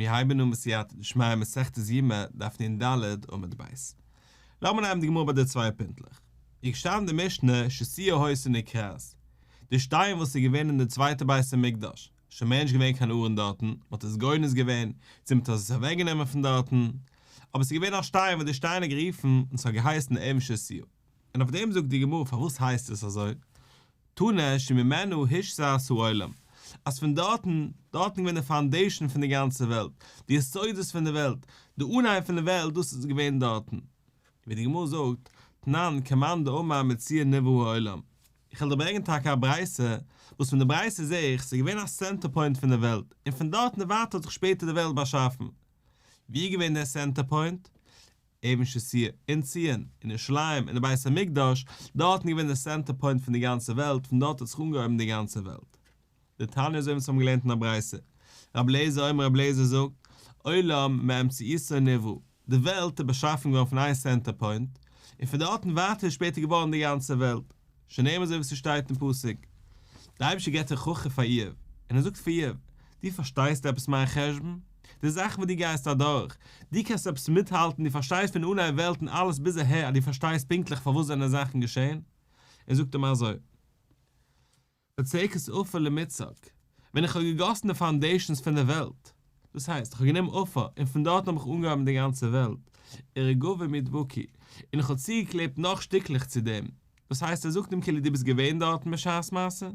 מיר הייבן אן בסייעתא דשמיא מסכת יומא דף נ ד עמוד ב'. לאמיר נעמען די גמרא ביי די צוויי פינטלעך. איז געשטאנען די משנה שתיה היתה נקרעת, די שטיין וואס איז געווען אין די צווייטע בית המקדש, שוין מער נישט געווען קיין ארון דארטן, מען האט עס גונז געווען, צו מען האט עס אוועק גענומען פון דארטן, אבער עס איז געווען א שטיין וואס די שטיין האט גערופן און עס האט געהייסן אבן שתיה. און אויף דעם זאגט די גמרא פארוואס הייסט עס אזוי? תנא שממנה הושתת העולם, אז פון דארטן, דארטן איז געווען די foundation פון די גאנצע וועלט, די יסודות פון די וועלט, די אנהייב פון די וועלט, דאס איז געווען דארטן. ווי די גמרא זאגט, תנן כמאן דאמר מציון נברא העולם. איך וועל דיר ברענגען טאקע א ברייתא, וואס פון די ברייתא זעה איך, ס'איז געווען א center point פון די וועלט, און פון דארטן און ווייטער האט זיך שפעטער די וועלט באשאפן. ווי איז געווען דער center point? אבן שתיה, אין ציון, אין ירושלים, אין די בית המקדש, דארטן איז געווען די center point פון די גאנצע וועלט, פון דארט האט זיך אנגעהויבן די גאנצע וועלט. דתניא אזוי ווי אונז האבן געלערנט אין א ברייתא, רבי אליעזר אומר רבי אליעזר זאגט, עולם מאמצעיתו נברא, די וועלט איז באשאפן געווארן פון איין center point, און פון דארטן ווייטער איז שפעטער געווארן די גאנצע וועלט, שנאמר אזוי ווי ס'שטייט אין פסוק, די אייבערשטער געבט הוכחה פאר איוב, און ער זאגט פאר איוב, דו פארשטייסט עפעס מיין חשבון? די זאכן וואס דו גייסט אדורך, דו קענסט עפעס מיטהאלטן, דו פארשטייסט פון אנהייב וועלט און אלעס ביז אהער אז דו פארשטייסט פונקטליך פארוואס זענען זאכן געשען? און זאגט אים אזוי. בצקת עפר למצק, ווען איך האב געגאסן די foundations פון די וועלט, דאס הייסט, איך האב גענומען עפר און פון דארטן האב איך אנגעהויבן די גאנצע וועלט, ורגבים ידבקו, און איך האב צוגעקלעבט נאך שטיקלעך צו דעם, דאס הייסט ער זאגט אים כאילו דו ביסט געווען דארטן בשעת מעשה?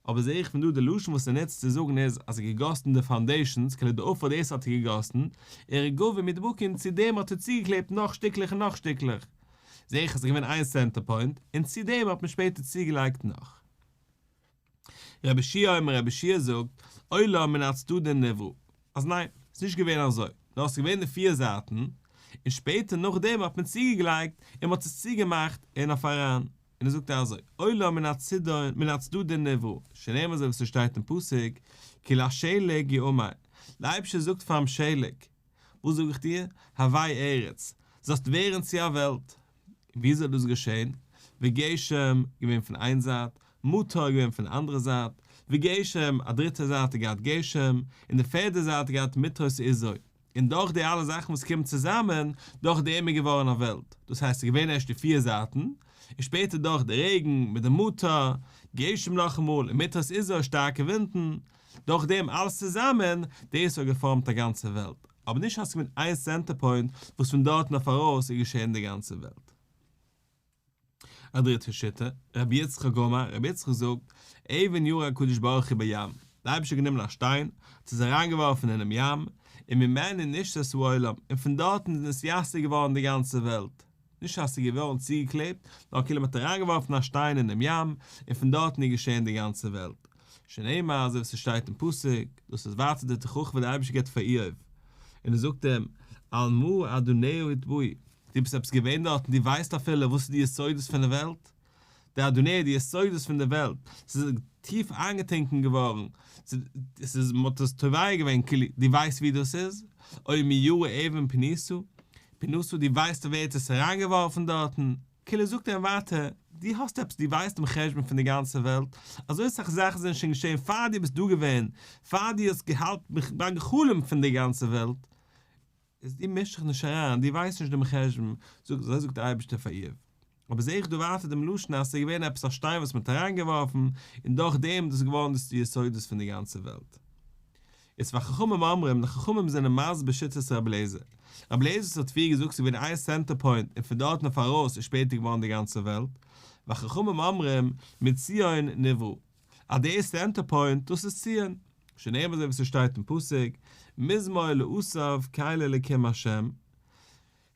אבער זעה איך פון דא די לשון וואס ער נוצט צו זאגן איז אז ער האט געגאסן די foundations, כאילו די עפר דאס האט ער געגאסן, ורגבים ידבקו און צו דעם האט ער צוגעקלעבט נאך שטיקלעך און נאך שטיקלעך. זעה איך אז ס'איז געווען איין center point, און צו דעם האט מען שפעטער צוגעלייגט נאך. רבי יהושע אומר רבי יהושע זאגט, עולם מן הצדדין נברא, אז ניין, ס'איז נישט געווען אזוי, נאר ס'איז געווען די פיר זייטן, און שפעטער נאכדעם האט מען צוגעגלייגט און מ'האט עס צוגעמאכט און אויף אריין, און ער זאגט אזוי, עולם מן הצדדין נברא, שנאמר אזוי ווי ס'שטייט אין פסוק, כי לשלג יאמר, די אייבערשטער זאגט פאר'ן שלג, וואס זאג איך דיר, הווי ארץ, זאלסט ווערן צו א וועלט. און ווי אזוי איז דאס געשען? וגשם, געווען פון איין זייט, מטר געווען פון די אנדערע זייט, וגשם, א דריטע זייט האט געהאט גשם, און די פערדע זייט האט געהאט מטרות עזו. און דורך די אלע זאכן וואס קומען צוזאמען, דורך דעם איז געווארן א וועלט. דאס הייסט, ס'איז געווען ערשט די פיר זייטן, און שפעטער דורך די רעגן, מיט די מטר, גשם נאכאמאל, און מטרות עזו, שטארקע ווינטן, דורך דעם אלעס צוזאמען, דאס האט געפארעמט א גאנצע וועלט, אבער נישט אז ס'געווען איין center point וואס פון דארטן אויף ארויס איז געשען די גאנצע וועלט. א דריטע שיטה, רבי יצחק אמר, רבי יצחק זאגט, אבן ירה הקדוש ברוך הוא בים, די אייבערשטער האט גענומען א שטיין, האט עס אריינגעווארפן אינעם ים, וממנו נשתת העולם, און פון דארטן איז נתייסד געווארן די גאנצע וועלט. נישט אז ס'איז געווארן צוגעקלעבט, נאר כאילו מ'האט אריינגעווארפן א שטיין אינעם ים, און פון דארטן איז געשען די גאנצע וועלט. שנאמר, אזוי ווי ס'שטייט אין פסוק, דאס איז ווייטער די תוכחה וואס דער אייבערשטער גיבט פאר איוב, און ער זאגט אים, על מה אדניה הוטבעו, דו ביסט עפעס געווען דארט און דו ווייסט אפילו וואס איז די יסודות פון די וועלט? די אדניה, די יסודות פון די וועלט, ס'איז טיף איינגעטונקען געווארן, ס'איז, מ'האט עס טובע געווען, כאילו, דו ווייסט ווי דאס איז? או מי ירה אבן פינתה, פינתה, דו ווייסט ווער האט עס אריינגעווארפן דארטן? כאילו זאגט ער אים ווייטער, דו האסט עפעס, דו ווייסט דעם חשבון פון די גאנצע וועלט, אזוי סאך זאכן זענען שוין געשען פאר דו ביסט דא געווען, פאר דו האסט געהאלט ביים גע'חלומ'ט פון די גאנצע וועלט, איז דו מיש דיך נישט אריין, דו ווייסט נישט דעם חשבון, זאג, אזוי זאגט דער אייבערשטער פאר איוב. אבער זעה איך דא ווייטער דעם לשון אז עס איז געווען עפעס א שטיין וואס מען האט אריינגעווארפן, און דורך דעם דאס איז געווארן דאס די יסודות פון די גאנצע וועלט. איז וחכמים אומרים, די חכמים זענען מסביר שיטת רבי אליעזר. רבי אליעזר וואס האט פריער געזאגט ס'איז געווען איין center point און פון דארטן אויף ארויס איז שפעטער געווארן די גאנצע וועלט. וחכמים אומרים, מציון נברא. אז די center point דאס איז ציון. שנאמר אזוי ווי ס'שטייט אין פסוק, מזמור לאסף קל אלקים השם,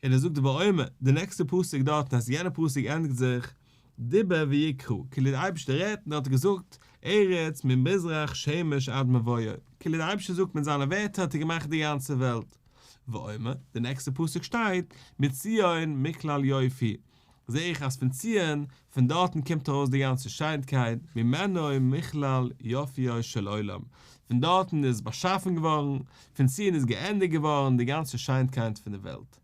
און ער זאגט ואומר, די נעקסטע פסוק דארטן אז יענע פסוק ענדיגט זיך דיבר ויקרא, כאילו די אייבערשטער רעדט און ער האט געזאגט ארץ ממזרח שמש עד מבואו, כאילו די אייבערשטער זאגט מיט זיינע ווערטער האט ער געמאכט די גאנצע וועלט, ואומר, די נעקסטע פסוק שטייט מציון מכלל יופי, זעה איך אז פון ציון, פון דארטן קומט ארויס די גאנצע שיינקייט, ממנו מכלל יופיו של עולם, פון דארטן איז באשאפן געווארן, פון ציון איז געענדיגט געווארן די גאנצע שיינקייט פון די וועלט.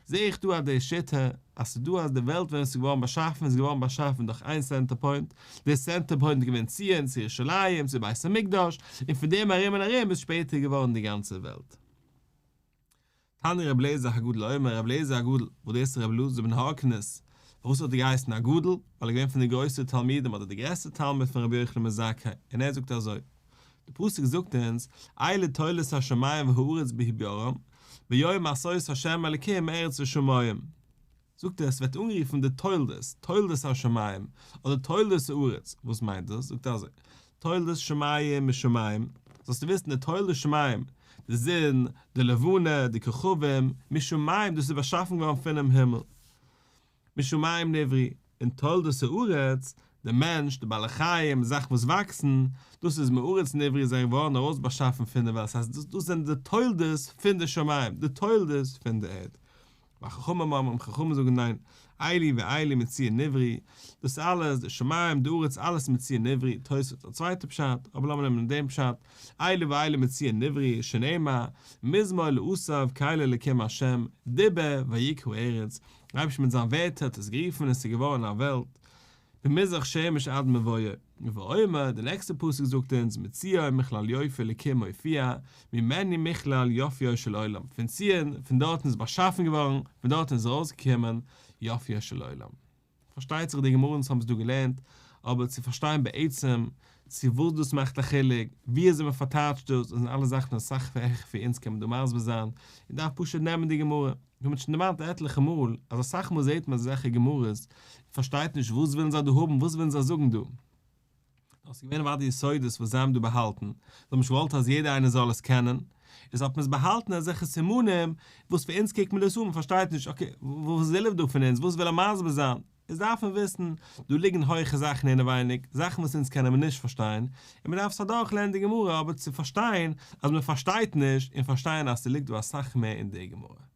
זעה איך דא אז די שיטה אז ס'איז דא אז די וועלט ווען עס איז געווארן באשאפן איז געווארן באשאפן דורך איין center point, די center point איז געווען ציון, צו ירושלים, צו בית המקדש, און פון דעם ארום און ארום איז שפעטער געווארן די גאנצע וועלט. תניא רבי אליעזר הגדול אומר, רבי אליעזר הגדול, וואס דאס איז רבי אלעזר בן הורקנוס, פארוואס האט ער געהייסן הגדול? ווייל ער איז געווען פון די גרויסע תלמידים אדער די גרעסטע תלמיד פון רבי יוחנן בן זכאי, און ער זאגט אזוי, די פסוק זאגט אונז, אלה תולדות השמים והארץ בהבראם, ביום עשות ה' אלקים ארץ ושמים. זאגט ער, עס ווערט אנגערופן די תולדות, תולדות השמים, אדער תולדות הארץ, וואס מיינט דאס? זאגט ער אזוי, תולדות שמים משמים, זאלסטו וויסן די תולדות שמים, די זון, די לבנה, די כוכבים, משמים, דאס איז באשאפן געווארן פונעם הימל. משמים נבראו, און תולדות הארץ, די מענטש, די בעלי חיים, זאכן וואס וואקסן, דאס איז מארץ נבראו, זיי ווארן ארויס באשאפן פון די וועלט, ס'הייסט דאס זענען די תולדות פון די שמים, די תולדות פון די ערד. וחכמים אומרים, חכמים זאגן ניין, אלו ואלו מציון נבראו, דאס אלעס, די שמים, די ארץ, אלעס מציון נבראו, תוספות א צווייטע פשט, אבער לאמיר נעמען דעם פשט, אלו ואלו מציון נבראו, שנאמר, מזמור לאסף קל אלקים ה', דיבר ויקרא ארץ, דער אייבערשטער מיט זיין ווערטער האט עס גערופן און עס איז געווארן א וועלט, ממזרח שמש עד מבואו, ואומר, די נעקסטע פסוק זאגט אונז, מציון מכלל יופי אלקים מופיע, ממנו מכלל יופיו של עולם, פון ציון, פון דארטן איז באשאפן געווארן, פון דארטן איז ארויסגעקומען יופיו של עולם. פארשטייט זיך די גמרא אונז האבן עס דא געלערנט, אבער צו פארשטיין בעצם צו וואס דאס מאכט א חילוק, ווי אזוי מען פארטייטשט דאס, דאס זענען אלע זאכן אסאך העכער ווי אונז קען מען דא מסביר זיין, און דארף פשוט נעמען די גמרא. ווי מען האט שוין דערמאנט עטליכע מאל, אז אסאך מאל זעט מען אזעלכע גמרות, און פארשטייט נישט וואס ווילן זיי דא האבן, וואס ווילן זיי זאגן דא. נאר ס'איז געווען אוודאי יסודות וואס זיי האבן דא באהאלטן, זיי האבן נישט געוואלט אז יעדער איינער זאל עס קענען, איז האט מען עס באהאלטן אזעלכע סימנים, וואס פאר אונז קוקט מען דאס אן, מען פארשטייט נישט, okay, וואס וויל ער דא פון אונז, וואס וויל ער מסביר זיין? איז דארף מען וויסן, דא ליגן הויכע זאכן אינעווייניג, זאכן וואס אונז קענען מיר נישט פארשטיין, און מען דארף עס אדורך לערנען די גמרא, אבער צו פארשטיין אז מען פארשטייט נישט, און פארשטיין אז ס'ליגט דא אסאך מער אין די גמרא.